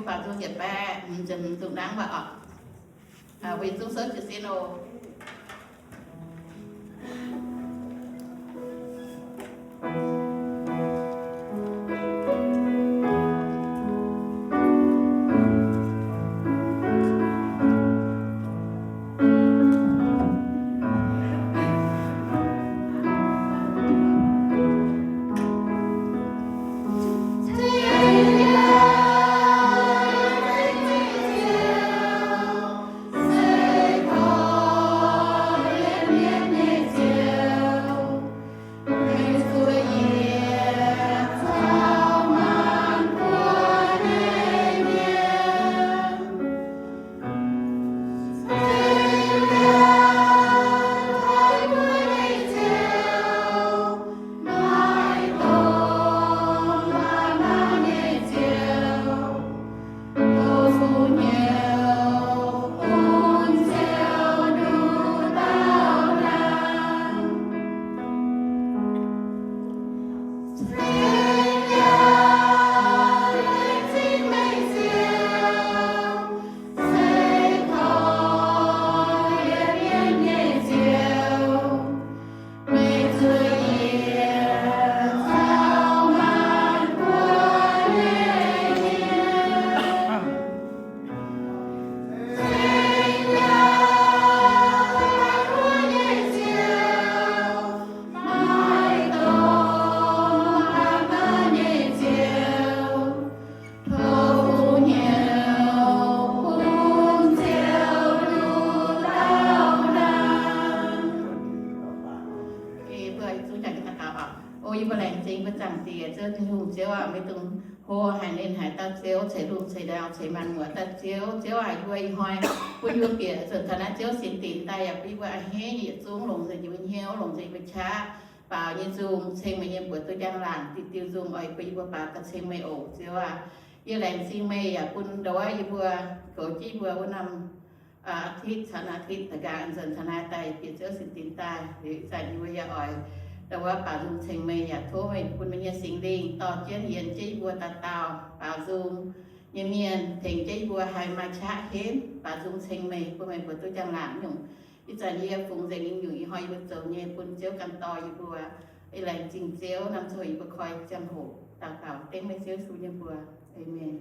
Baaux nzung yietc baeqv hmz ziepc hmz nzung nangv mv baac oc. Weic zungv souv jiez sin oc. O yie mbuo laengz zingh mbuo Zaangc Diex, Ziouv Tin-Hungh, Ziouv aac, meih dongh hlo haic, nernh haic dauh Ziouv, ceix lungh ceix ndau, ceix maanc muotc dauh Ziouv. Ziouv aac, yie mbuo ih hnoi bun yie mbuo bieqc zuqc taux naaiv Ziouv sin dinx daaih yaac bun yie mbuo a'hneiv nyei yietc zungv, longc nzengc yie mbuo hnyouv, longc nzengc yie mbuo qaqv, baaux nyei nzung, ceng meih nyei mbuox duqv njang-laangc diuh diuh nzung oix bun yie mbuo baaux gauh ceng meih oc, Ziouv aac. Yie laengz zingh meih yaac bun ndau wuov yie mbuo goux jienv yie mbuo wuov norm อาทิตย์ caux อาทิตย์ da'nqaang nzuonx taux naaiv daaih bieqc Ziouv sin dinx daaih, liuz ih zanc yie mbuo yaac oix ndau wuov baaux nzung ceng meih, yaac tov meih bun meih nyei Singx Lingh dorh jienv yienx jienv yie mbuo dauh dauh baaux nzung nyei mienh, tengx jienv yie mbuo haih maaih qaqv henv baaux nzung ceng meih, bun meih mbuox duqv njang-laangc nyungc. Ih zanc yie fungx nzengc nyungc-nyungc ih hnoi yie mbuo zoux nyei bun Ziouv ganh dorh yie mbuo. Yie laengz zingh Ziouv, hnamv zuqc yie mbuo koi ziangh hoc daux gaux dengv meih Ziouv Yesu nyei mbuox. Aamen.